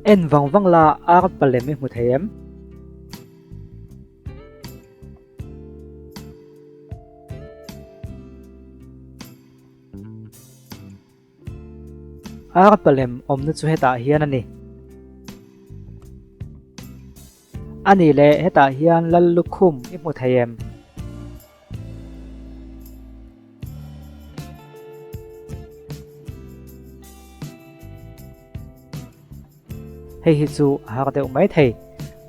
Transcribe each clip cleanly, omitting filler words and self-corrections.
En vang vang la ar palem i hmu thei em? Ar palem awmna chu hetah hian a ni. A nih leh hetah hian Lal lukhum i hmu thei em? Hei hi chu a har deuh mai thei.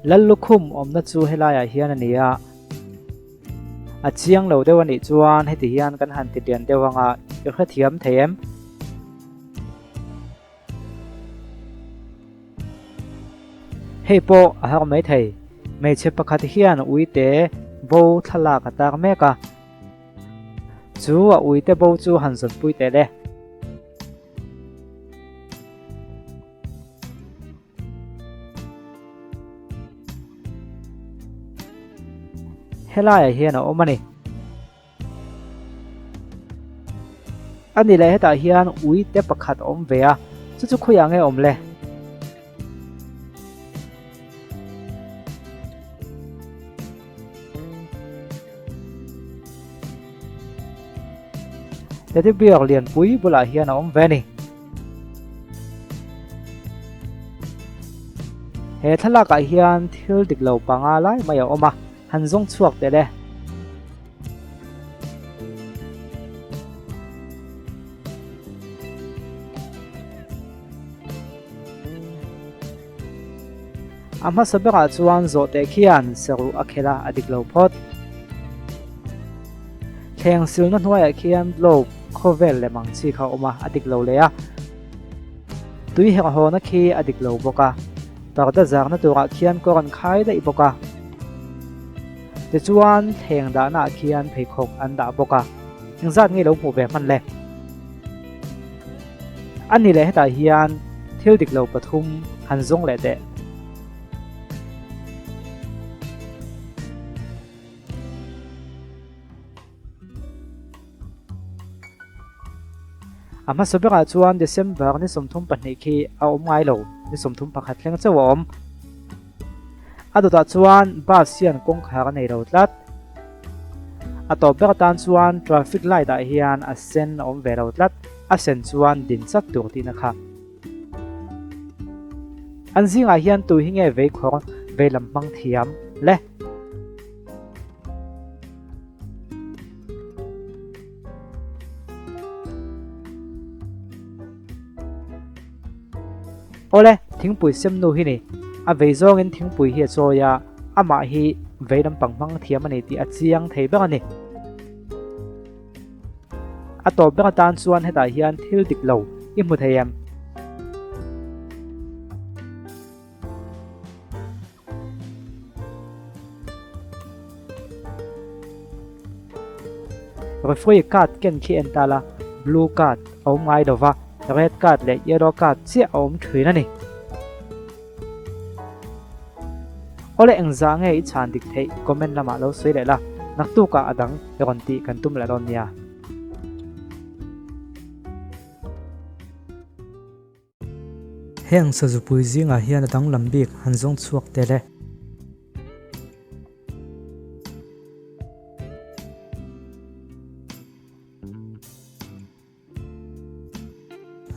Lal lukhum awmna chu helaiah hian a ni a. A chiang lo deuh a nih chuan heti hian kan han ti lian deuh anga i hrethiam thei em? Hei pawh a har mai thei. Hmeichhe pakhat hian uite bo thlalak a tar mek a. Chu a uite bo chu han zawnpui teh le. Helaiah hian a awm a ni. A ni leh hetah hian ui te pakhat a awm ve a, chu chu khawiah nge awm le? Teddy bear lianpui bulah hian a awm ve a ni. He thlalakah hian thil dik lo panga lai mai a awm a, han zawng chhuak teh le. A hmasa berah chuan zawhte khian saruh a khelh a, a dik lo phawt. Thleng silna hnuaiah khian globe khawvel lem ang chi kha a awm a, a dik lo leh a. Tui herh hawna khi a dik lo bawk a. Parda zarna turah khian kawr an khai daih bawk a. Tichuan thleng dahnaah khian pheikhawk an dah bawk a. Engzat nge lo hmuh ve hman le? A ni leh hetah hian thil dik lo pathum han zawng leh teh. A hmasa berah chuan December ni 32 khi a awm ngai lo, ni 31 thleng chauh a awm. A dawtah chuan bus hian kawngkhar a nei lo tlat. A tawp ber atan chuan traffic light ah hian a sen a awm ve lo tlat, a sen chuan din chat tur tihna kha. An zingah hian tu hi nge veikhawr veilam hmang thiam le? Awle, thingpui sem nu hi ni. A vei zawngin thingpui hi a chawi a, amah hi vei lampang hmang thiam a ni tih a chiang thei ber a ni. A tawp ber atan chuan hetah hian thil dik lo i hmu thei em? Referee card ken khi en ta la, blue card a awm ngai lo va, red card leh yellow card chiah a awm thin a ni. Awle engzah nge i chhan dik theih comment lamah lo sawi leh la, naktukah a dang i rawn tih kan tum leh dawn nia. Heng sazupui zingah hian a danglam bik han zawng chhuak tel e.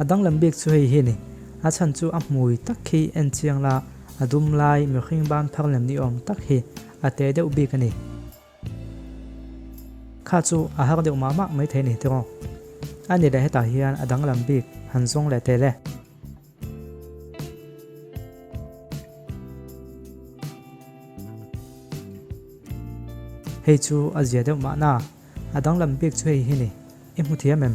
A danglam bik chu hei hi a ni. A chhan chu a hmui tak khi en chiang la, a dum lai mihring ban phar lem ni awm tak hi a te deuh bik a ni. Kha chu a har deuh mah mah maithei a ni tiraw? A ni leh hetah hian a danglam bik han zawng leh tel e. Hei chu a zia deuh mahna, a danglam bik chu hei hi ni, i hmu thiam em?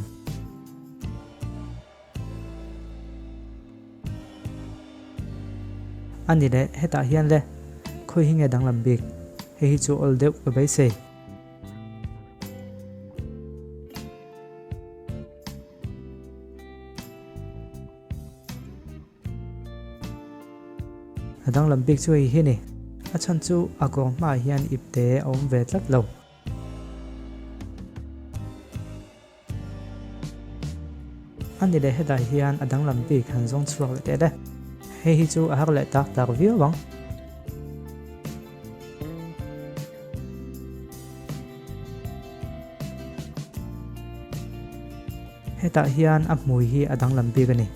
A ni leh, hetah hian le, khawi hi nge danglam bik? Hei hi chu awl deuh ka beisei. A danglam bik chu hei hi ni. A chhan chu a kawr hmaah hian ipte a awm ve tlat lo. A ni leh hetah hian a danglam bik han zawng chhuak leh teh le. Hei hi chu a har leh tak tak viau ang. Hetah hian a hmui hi a danglam bik a ni.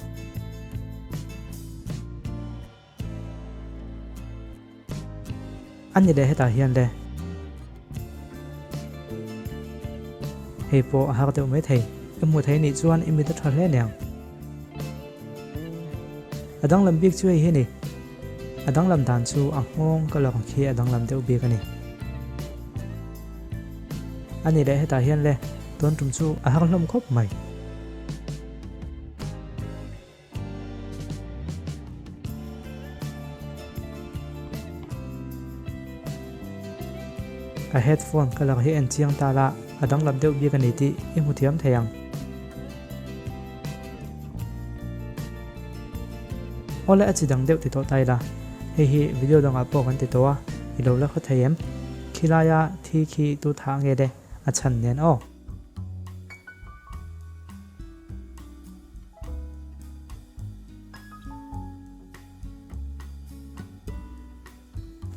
A ni leh hetah hian le. Hei pawh a har deuh mai thei. I hmu thei nih chuan i mit a tha hle aniang. A danglam bik chu hei hi a ni. A danglam dan chu a nghawng ka lawng khi a danglam deuh bik a ni. A ni leh hetah hian le tun tum chu a har hlawm khawp mai. A headphone ka lak hi en chiang ta la, a danglam deuh bik a ni tih i hmu thiam thei ang. Awle a chi dang deuh ti tawh ta ila, hei hi video dangah pawh kan ti tawh a, i lo la khaw thei em? Khilaia thi khi tu thah nge le a chhan nen aw.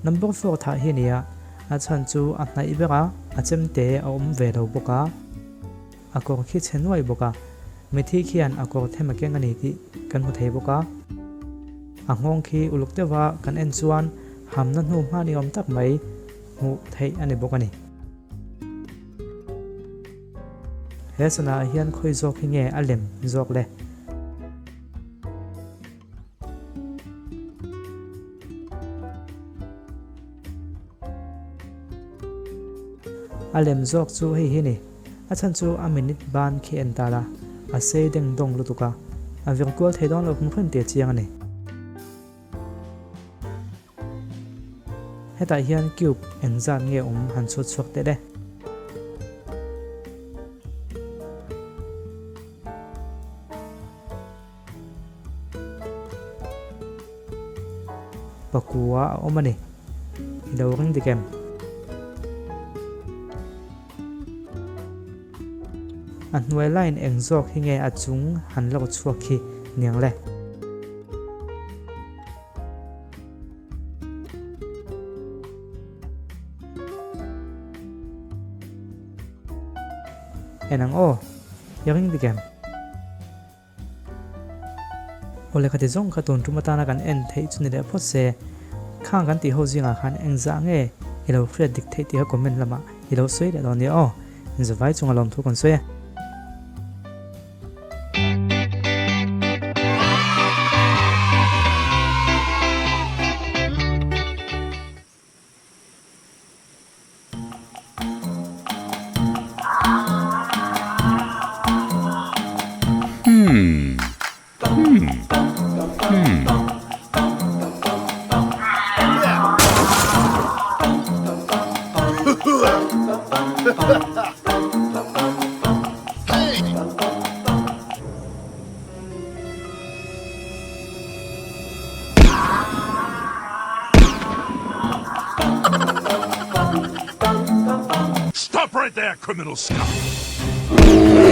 Number 4 thah hi a ni a, a chhan chu a hnaih ber a, a chemte a awm ve lo bawk a, a kawr khi chhe nuai bawk a, mithi khian a kawr them a keng a ni tih kan hmu thei bawk a. A nghawng khi uluk deuha kan en chuan hamna hnu hma ni awm tak mai hmuh theih a ni bawk a ni. He sana ah hian khawi zawk hi nge a lem zawk le? A lem zawk chu hei hi ni. A chhan chu a minute ban khi en ta la, a sei deng dawng lutuk a, a vir kual thei dawn lo hmu hrim tih a chiang a ni. Hetah hian cube engzat nge awm han chhut chhuak teh le. Pakua a awm a ni. I lo ring dik em? A hnuai line eng zawk hi nge a chung han lawk chhuak khi niang le? En ang aw, i ring dik em? Aw lehkha ti zawng kha tun tum atana kan en theih chu ni leh phawt se, khang kan tih ho zingah khan engzah nge i lo hriat dik theih tih kha comment lamah i lo sawi leh dawn nia aw, inzavai chunga lawmthu kan sawi e. Stop right there, criminal scum!